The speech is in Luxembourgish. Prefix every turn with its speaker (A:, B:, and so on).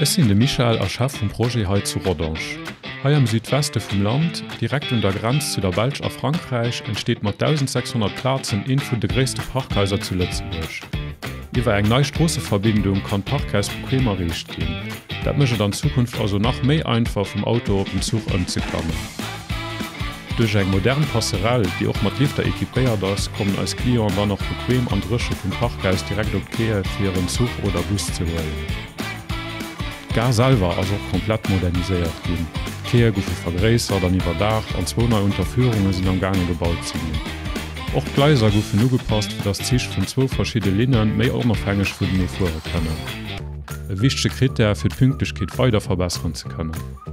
A: Ech sinn de Michel a Chef vum Projet hei zu Rodange. Hei am Südweste vum Land, direkt un der Grenz zu der Belsch a Frankräich, entsteet mat 1.600 Plazen eent vun de gréisste Parkhaiser zu Lëtzebuerg. Iwwer eng nei Stroosseverbindung kann d'Parkhaus bequem erreecht ginn. Dat mécht et an Zukunft also nach méi einfach vum Auto op den Zuch ëmzeklammen. Duerch eng modern Passerelle, déi och mat Lifter equipéiert ass, kommen eis Clienten dann och bequem an dréche vum Parkhaus direkt op d'Quaië fir hiren Zuch oder Bus ze huelen. D'Gare selwer ass och komplett moderniséiert ginn, d'Quaië goufe vergréissert an iwwerdaacht an zwou nei Unterführunge sinn am gaange gebaut ze ginn. Och d'Gleiser goufen ugepasst, fir dass d'Zich vun zwou verschidde Linne méi onofhängeg vunenee fuere kënnen. E wichtege Krittär fir d'Pünktlechkeet weider verbesseren ze kënnen.